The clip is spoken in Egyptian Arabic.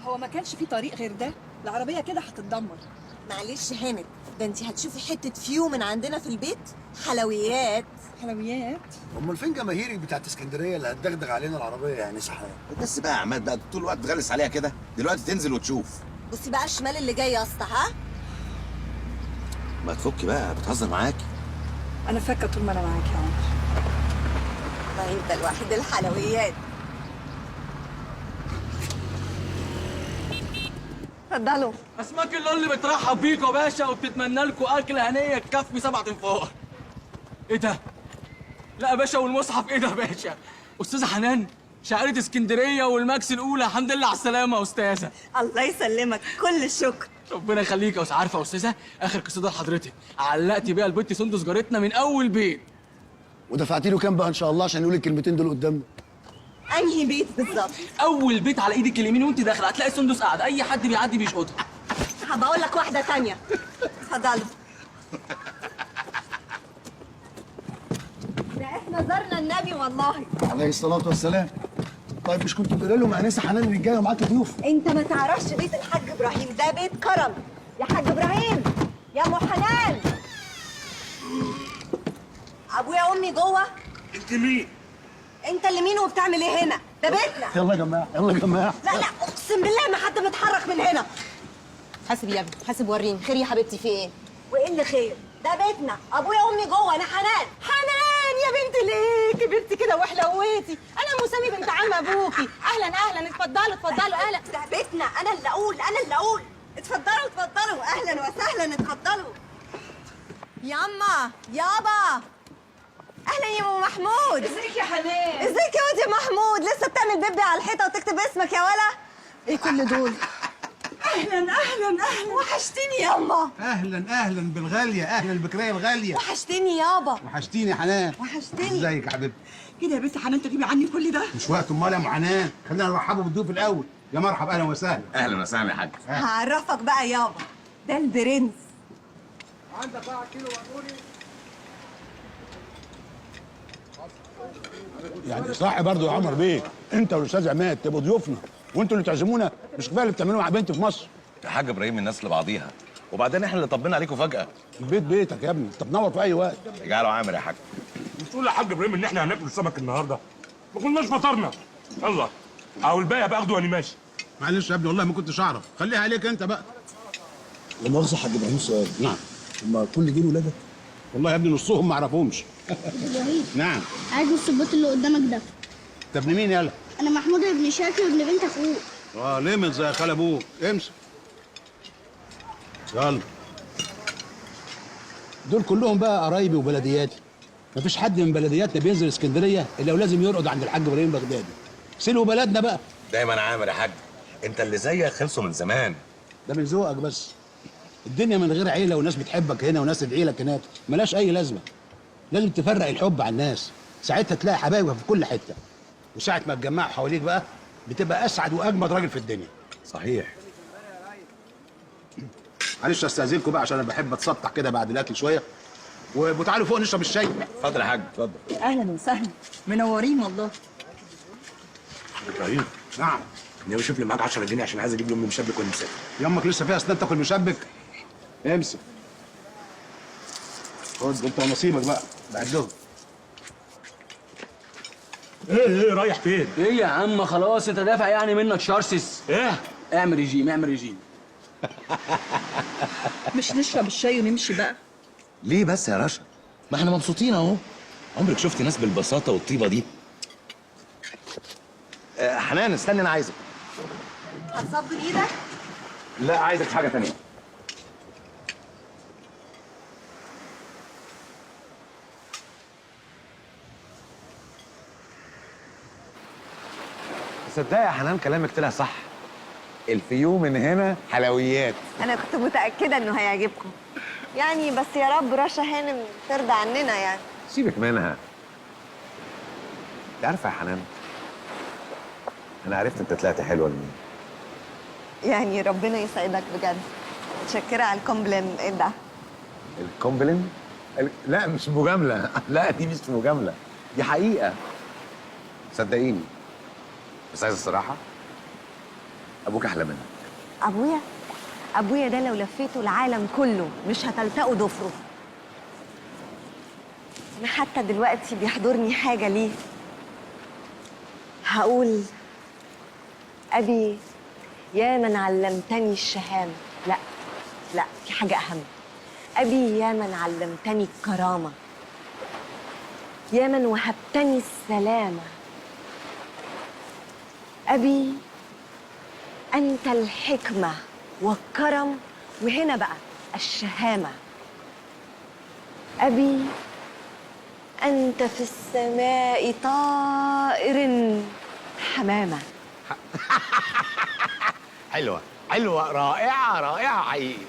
هو ما كانش في طريق غير ده، العربية كده هتتدمر. معلش هانت، ده انت هتشوفي حتة view من عندنا في البيت، حلويات. حلويات؟ امال فين جماهيرك بتاعت اسكندرية اللي هتدغدغ علينا العربية يعني سحاب؟ بس بقى يا عماد بقى، طول الوقت تغلس عليها كده، دلوقتي تنزل وتشوف. بصي بقى الشمال اللي جاي يا اسطى. ها ما تفكي بقى، بتهزر معاكي. انا فاكه طول ما انا معاك يا عمر. ما انت الوحيد الحلويات. اتفضلوا. اسماك اللول بترحب بيكوا يا باشا وبتتمنى لكم اكله هنيه تكفي 7 انفار. ايه ده؟ لا يا باشا والمصحف. ايه ده يا باشا؟ استاذه حنان شاعرة اسكندرية والماكس الاولى، الحمد لله على السلامة يا استاذه. الله يسلمك، كل الشكر. ربنا يخليك يا استاذ. عارفه يا استاذه، اخر قصيدة لحضرتك علقتي بيها البت سندس جارتنا من اول بيت. ودفعتي له كام بقى ان شاء الله عشان يقول الكلمتين دول قدامنا؟ انهي بيت بالظبط؟ اول بيت على ايدك اليمين وانت داخله هتلاقي سندس قاعدة، اي حد بيعدي بيشقطها. هبقول لك واحدة ثانية. اتفضلوا. ده احنا زرنا النبي والله. عليه الصلاة والسلام. طيب مش كنتوا بتقولوا لهم انسه حنان اللي جاية ومعاكي ضيوف؟ انت ما تعرفش بيت الحاج ابراهيم، ده بيت كرم. يا حاج ابراهيم، يا ام حنان، ابويا وامي جوه. انت مين؟ انت اللي مين وبتعمل ايه هنا؟ ده بيتنا. يلا يا جماعة، يلا يا جماعة. لا لا، اقسم بالله ما حد متحرك من هنا. حاسب يا ابني، حاسب وريني. خير يا حبيبتي، في ايه؟ وايه اللي خير؟ ده بيتنا، ابويا وامي جوه. انا حنان. حنان يا بنت، ليه كبرتي كده وحلويتي؟ انا ام سامي بنت عم ابوكي. اهلا اهلا، اتفضلوا اتفضلوا. اهلا. ده بيتنا، انا اللي اقول، انا اللي اقول. اتفضلوا اتفضلوا، اهلا وسهلا، اتفضلوا. ياما يابا، اهلا يا ام محمود. ازيك يا حنان؟ ازيك يا واد يا محمود؟ لسه بتعمل بيبي على الحيطة وتكتب اسمك يا ولا؟ ايه كل دول؟ اهلا اهلا اهلا، وحشتيني ياما. اهلا اهلا بالغاليه، اهلا البكريه الغالية. وحشتيني يابا. وحشتيني يا حنان. وحشتيني. ازيك يا حبيبتي؟ كده يا بنت حنان تغيبي عني كل ده؟ مش وقت امال يا ام حنان، خلينا نرحبوا بالضيوف الاول. يا مرحب، اهلا وسهلا. اهلا وسهلا يا حاج. هعرفك بقى يابا، ده البرنس. عندك 1 كيلو وقولي. يعني صح برضه يا عمر بيه، انت والاستاذ عماد تبقوا ضيوفنا وانتوا اللي تعزمونا، مش كفاية اللي بتعملوه مع بنتي في مصر؟ يا حاج ابراهيم الناس لبعضيها، وبعدين احنا اللي طبينا عليكم فجأة. البيت بيتك يا ابني، انت تنور في اي وقت. اجعله عامر يا حاج. مش تقول لحاج ابراهيم ان احنا هناكل سمك النهارده؟ ما كناش فطرنا. يلا او الباقي بقى اخده وانا ماشي. معلش يا ابني والله ما كنتش اعرف، خليها عليك انت بقى. لا مؤاخذة يا حاج ابراهيم، سؤال. نعم. هما كل دول ولادك؟ والله يا ابني نصهم ما اعرفهمش. ابراهيم. نعم. عايز نص البوت اللي قدامك ده. انت ابن مين يلا؟ انا محمود ابن شاكر ابن بنت اخوه. اه لمت زي خال ابوك، امسك. يلا. دول كلهم بقى قرايبي وبلدياتي. مفيش حد من بلدياتنا بينزل اسكندرية الا ولازم يرقد عند الحاج ابراهيم بغدادي. سلوا بلدنا بقى. دايما عامر يا حاج، انت اللي زيك خلصوا من زمان. ده من ذوقك بس. الدنيا من غير عيله وناس بتحبك هنا وناس تدعي لك هناك ملاش اي لازمه. لازم تفرق الحب على الناس، ساعتها تلاقي حبايبك في كل حتة. وساعة ما تجمعوا حواليك بقى بتبقى اسعد واجمد راجل في الدنيا. صحيح. معلش استاذنكم بقى عشان انا بحب اتسطح كده بعد الاكل شوية. وتعالوا فوق نشرب الشاي. اتفضل يا حاج، اتفضل. اهلا وسهلا، منورين والله. ابراهيم. نعم. ناوي شوف لي معاك 10 جنيه عشان عايز اجيب لامي مشبك وانا مسافر. يمك لسه فيها اسنان تاكل مشبك؟ امسك. خد انت ونصيبك بقى، بعدهم. ايه ايه رايح فين؟ ايه يا عم خلاص انت دافع يعني منك شارسس. ايه؟ اعمل ريجيم، اعمل ريجيم. مش نشرب الشاي ونمشي بقى؟ ليه بس يا رشا؟ ما احنا مبسوطين اهو. عمرك شفت ناس بالبساطة والطيبه دي؟ حنان استني، انا عايزك. هتصبر ايدك؟ لا عايزك في حاجة ثانية. تصدقي يا حنان كلامك طلع صح. الفيو من هنا حلويات. انا كنت متاكدة انه هيعجبكم يعني، بس يا رب رشا هانم ترضى عننا يعني. سيبك منها. انت عارفه يا حنان، انا عرفت انت طلعت حلوة لمين. يعني ربنا يسعدك بجد، متشكره على ال compliment. ايه ده؟ ال compliment؟ لا مش مجاملة. لا دي مش مجاملة، دي حقيقة صدقيني. بس عايز الصراحة، ابوك احلى منك. ابويا؟ ابويا ده لو لفيته العالم كله مش هتلتقوا ضفره. انا حتى دلوقتي بيحضرني حاجة ليه. هقول ابي يا من علمتني الشهامه. لا لا، في حاجة اهم. ابي يا من علمتني الكرامة، يا من وهبتني السلامة. ابي انت الحكمة والكرم، وهنا بقى الشهامه. ابي انت في السماء طائر حمامه. حلوة حلوة، رائعة رائعة حقيقي.